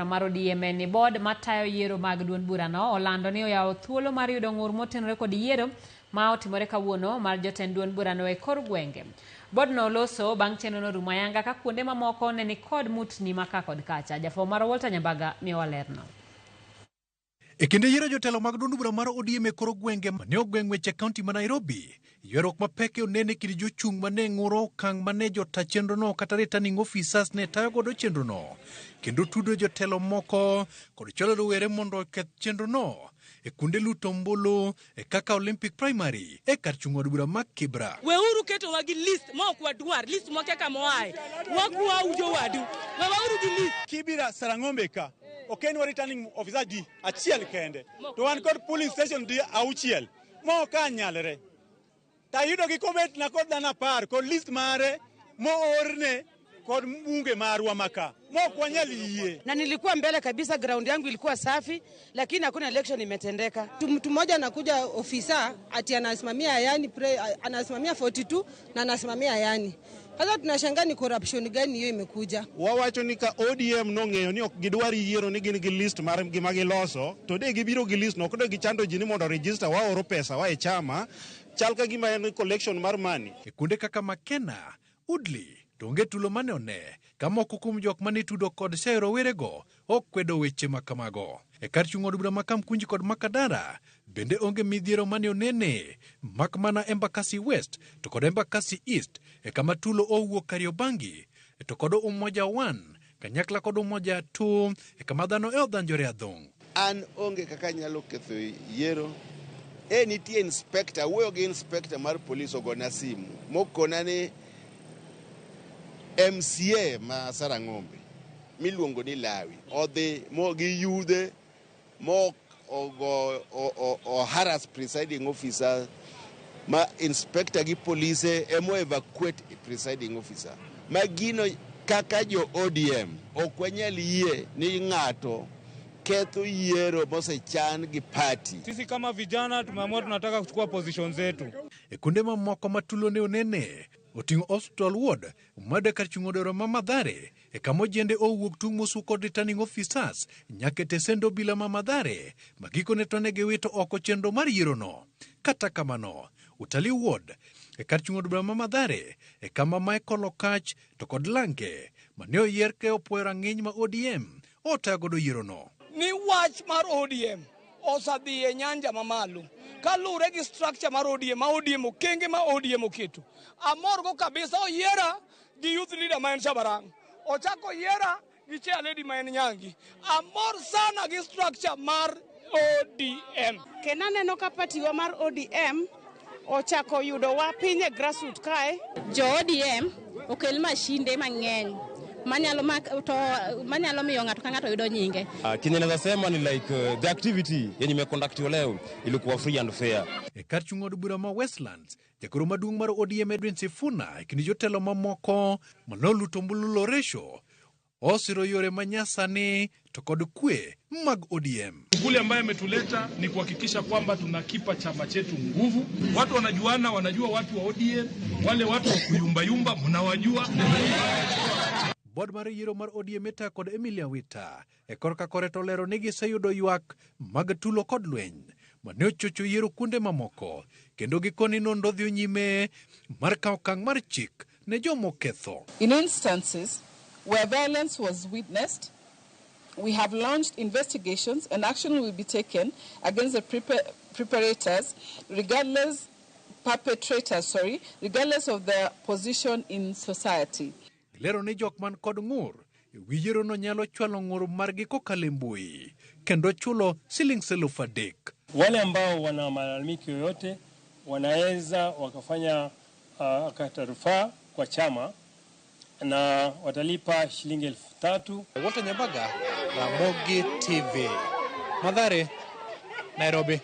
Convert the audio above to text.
Mar ODM en ni board matayo yiero mag duond burano olando ni oyawo thuolo mar yudo ng'ur motenore kod yiero ma otimore kawuono mar jotend duond burano e kor gwenge. Board no oloso bang' chenro no rumo ayanga ka kuonde mamoko ne ni kod mutni ma ka kod kacha. Jafwambo marwa Walter Nyambaga miyowa lerno. E kinde yiero jotelo mag duond bura mar ODM e kor gwenge mane ogweng' weche kaunti ma Nairobi, ywaruok mapek onene e kind jochung' mane ng'uro okang' mane jota chenrono kata returning officers ne tayo godo chenrono, kendo tudo jotelo moko kod chwalo rowere mondo oketh chenrono e kuonde luto ombulu e kaka Olympic Primary e kar chung' od bura ma Kibra. Weuru ketowa gi list ma ok wadwar, list mwakia kama oaye. Wakwau jowadu, wewauru gi list. Kibira Sarang'ombe ka, ok en wa returning officer di achiel kende, to wan kod polling station di auchiel ma ok anyalre. Tayudo gi kobet na kod dhano 10 kod list mare moorne kod mbunge marwa maka ma ok wanyal yie. Na nilikuwa mbele kabisa, ground yangu ilikuwa safi, lakini hakuna election imetendeka. Mtu mmoja anakuja ofisa ati anasimamia yani pre, anasimamia 42 na anasimamia yani. Sasa tunashangaa ni corruption gani hiyo imekuja. Wawacho ni ka ODM nong'eyo ni ok gidwar yiero ni gin gi list mar gima giloso, to de gibiro gi list no, ok de gichando ji ni mondo register waoro pesa wa e chama, chal ka gima en collection mar money. E kuonde kaka Makena, Woodley, to onge tulo mane one ka moko kuom jok mane itudo kod siayo rowerego okwedo weche ma kamago. E kar chung' od bura ma Kamkunji kod Makadara bende onge midhiero mane onene mak mana Embakasi West to kod Embakasi East e kama tulo owuok Kariobangi to kod Umoja 1 kanyakla kod Umoja 2 e kama dhano e odhanjore adhong'. An onge kaka anyalo ketho yiero. Nitie inspector, awuoyo gi inspector mar police ogona simu mokona ni MCA ma Sarang'ombe miluongo ni Lawi odhi mo gi yudhe mo ogo o harass presiding officer ma inspector gi police emo evacuate presiding officer. Ma gino kaka jo ODM ok wanyal yie ni ng'ato ketho yiero mosechan gi party. Sisi kama vijana tumeamua tunataka kuchukua position zetu. E kuonde mamoko ma tulo ne onene oting'o Hospital Ward made kar chung' od ma Mathare e kama ojende owuok tung' mosu kod returning officers nyaka e tesend obila ma Mathare ma gikone to ne giwito oko chenro mar yierono. Kata kamano, Utalii Ward e kar chung' od bura ma Mathare e kama Michael Okach to kod Lange mane oyier ke opuoyo rang'iny ma ODM otayo godo yierono. Ni wach mar ODM osedhi e nyanja mamalo kaluwore gi structure mar ODM ma ODM okenge ma ODM oketo. Amorgo kabisa, oyiera gi youth leader ma en Shabarang, ochako oyiera gi chair lady ma en Nyangi. Amor sana gi structure mar ODM. Kendo aneno ka party wa mar ODM ochako yudowa piny e grassroots kae. Jo ODM okel mashinde mang'eny manyalo to manyalo miyo ng'ato ka ng'ato yudo nyinge. Kenye naweza sema ni like the activity yenye imeconductiwa leo ilikuwa free and fair. E kar chung' od bura ma Westlands, jagoro maduong' mar ODM Edwin Sifuna e kind jotelo mamoko manoluto ombulu Loresho osiro yore manyasani to kod kwe mag ODM. Shughuli ambayo imetuleta ni kuhakikisha kwamba tunakipa chama chetu nguvu. Watu wanajuana, wanajua watu wa ODM, wale watu wa kuyumbayumba mnawajua. Board mar yiero mar ODM itayo kod Emilia Wita e korka kore to lero ni giseyudo ywak mag tulo kod lweny mane ochocho yiero kuonde mamoko kendo gikoni nonro dhi nyime mar kawo okang' mar chik ne jomoketho. In instances where violence was witnessed, we have launched investigations and action will be taken against the preparators, regardless perpetrators, sorry, regardless of their position in society. Gilero ni jok man kod ng'ur e wi yierono nyalo chwalo ng'ur margi kokalo e mbui kendo chulo siling 3,000. Wale ambao wana malalamiko yoyote wanaweza wakafanya kata rufaa kwa chama na watalipa shilingi 3,000. Walter Nyambaga, Ramogi TV, Mathare, Nairobi.